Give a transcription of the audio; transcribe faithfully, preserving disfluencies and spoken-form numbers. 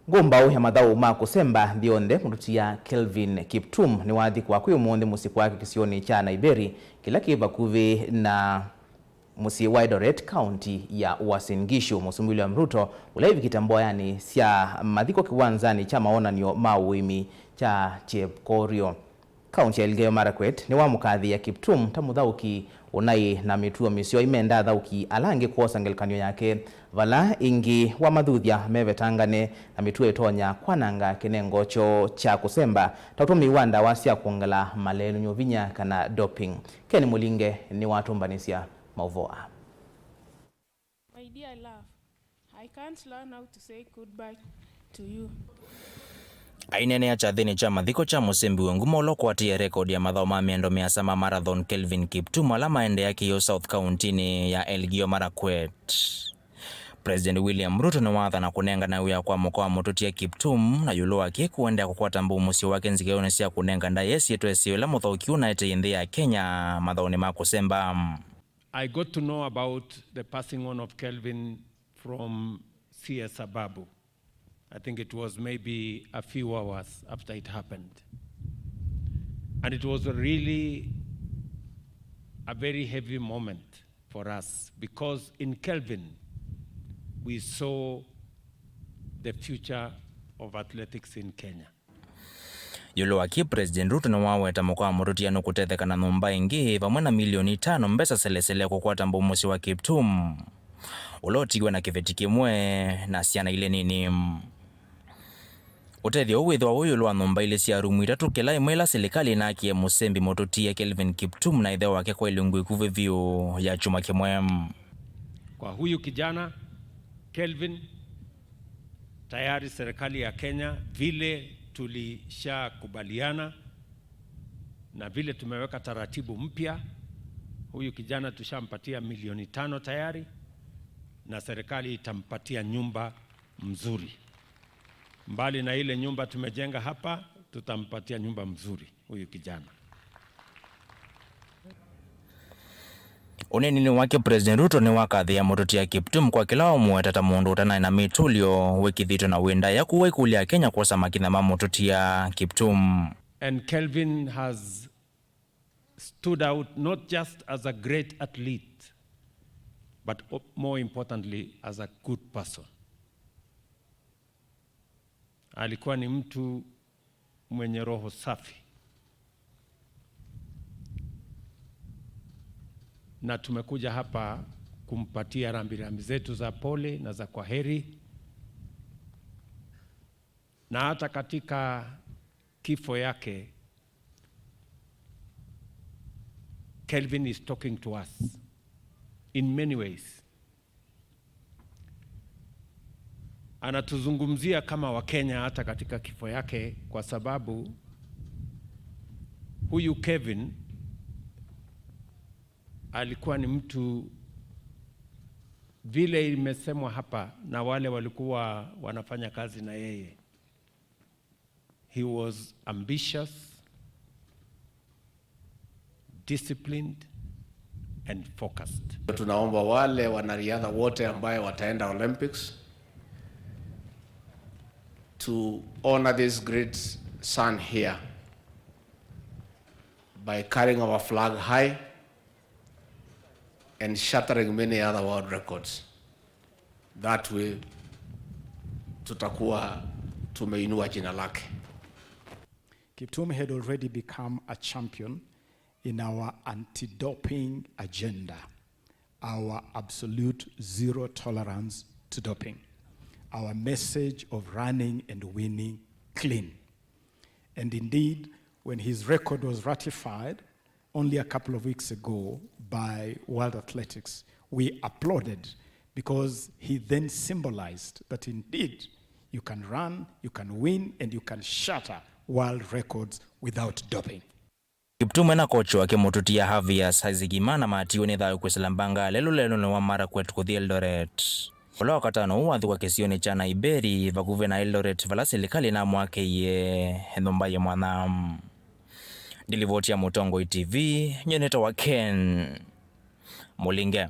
Ngũmbaũ ya mathaũ ma kũsemba nthĩ yonthe, mũtũtia Kelvin Kiptum, nĩwathikwa kwĩ ũmũnthĩ mũsyĩ kwake kĩsionĩ kya Naiberi, kĩla kĩ vakuvĩ na mũsyĩ wa Eldoret, kaunti ya Uasin Gishu. Mũsumbĩ William Ruto, ũla ĩvikĩte mboyanĩ sya mathiko kĩwanzanĩ kya mawonany'o ma ũĩmi kya Chepkorio, kaunti ya Elgeyo Marakwet, nĩwamũkathĩĩa Kiptum ta mũthaũki ũnaĩ na mĩtuo mĩseo. Imenda athaũki ala angĩ kwosa ngelekany'o yake, vala ĩngĩ wamathuthya mevetangane na mĩtuo ĩtonya kwananga kĩnengo kyoo kya kũsemba, ta ũtũmĩi wa ndawa sya kwongela malelũny'o vinya kana doping. Ken Mũlinge nĩwatũmbanĩsya maũvoo aa. My dear love, I can't learn how to say goodbye to you. Aineenea kyathĩnĩ kya mathiko kya mũsembi wĩ nguma ũla ũkwatĩĩe rekodi ya mathaũ ma mĩendo mĩasa ma marathon, Kelvin Kiptum, ala maendee Kĩyũ South kauntinĩ ya Elgeyo Marakwet, President William Ruto nĩwathana kũnengana wĩa kwa mũka wa mũtũtia Kiptum, na ĩũlũ wa kĩĩ kũendeea kũkwata mbau mũsyĩ wake nzikĩonĩ sya kũnenga ndaĩa ĩsyĩtwa ĩseo ĩla mũthaũki ũnaeteie nthĩ ya Kenya mathaũnĩ ma kũsemba. I got to know about the passing on of Kelvin from C S Ababu. I think it was maybe a few hours after it happened. And it was really a very heavy moment for us because in Kelvin, we saw the future of athletics in Kenya. Ĩũlũ wa kĩĩ, President Ruto nĩwaweta mũka wa mũtũtia nũkũtetheka na nyũmba ĩngĩ vamwe na milioni itano mbesa selesele kũkwata mbau mũsyĩ wa Kiptum, ũla ũtiwe na kĩveti kĩmwe na syana ilĩ nini. Ũtethyo ũũ wĩthĩwa wĩ ĩũlũ wa nyũmba ilĩ sya rumu itatũ, kĩla ĩmwe ĩla silikalĩ ĩnaakie mũsembi mũtũtia Kelvin Kiptum na ĩthe wake kwa ilungu ĩkuvĩ vyũ ya kyumwa kĩmwe. Kwa huyu kijana Kelvin, tayari serikali ya Kenya, vile tulishakubaliana na vile tumeweka taratibu mpya, huyu kijana tushampatia milioni tano tayari, na serikali itampatia nyumba mzuri. Mbali na ile nyumba tumejenga hapa, tutampatia nyumba mzuri huyu kijana. Ũneeninĩ wake, President Ruto nĩwakathĩĩa mũtũtia Kiptum kwa kĩla wamũweta ta mũndũ ũtanaĩ na mĩtũlyo, wĩkĩthĩtwe na wĩ ndaĩa, kũu aikũlya Akenya kwosa makinya ma mũtũtia Kiptum. And Kelvin has stood out not just as a great athlete, but o-, more importantly, as a good person. Alikuwa ni mtu mwenye roho safi. Na tumekuja hapa kumpatia rambirambi zetu za pole na za kwaheri. Na hata katika kifo yake, Kelvin is talking to us in many ways. Anatuzungumzia kama Wakenya hata katika kifo yake, kwa sababu huyu Kevin alikuwa ni mtu, vile imesemwa hapa na wale walikuwa wanafanya kazi na yeye, he was ambitious, disciplined and focused. Tunaomba wale wanariadha wote ambaye wataenda Olympics to honor this great son here by carrying our flag high and shattering many other world records. That way, tutakuwa tumeinua jina lake. Kiptum had already become a champion in our anti-doping agenda, our absolute zero tolerance to doping, our message of running and winning clean. And indeed, when his record was ratified only a couple of weeks ago by World Athletics, we applauded because he then symbolized that indeed you can run, you can win, and you can shatter world records without doping. Kiptum na kochi wake mũtũtia Javier Saitzkimana matiwe nĩ thayũ kwĩsĩla mbanga lelũ lelũnĩ wa Marakwet kũthi Eldoret. Ũla wakatano ũũ wathikwa kĩsionĩ kya Naiberi, vakuvĩ na Eldoret, vala silikalĩ namwakĩie nyũmba yĩ mwanya. Ndilivoti ya Mũtongoi T V, nyie nĩtawa Ken Mũlinge.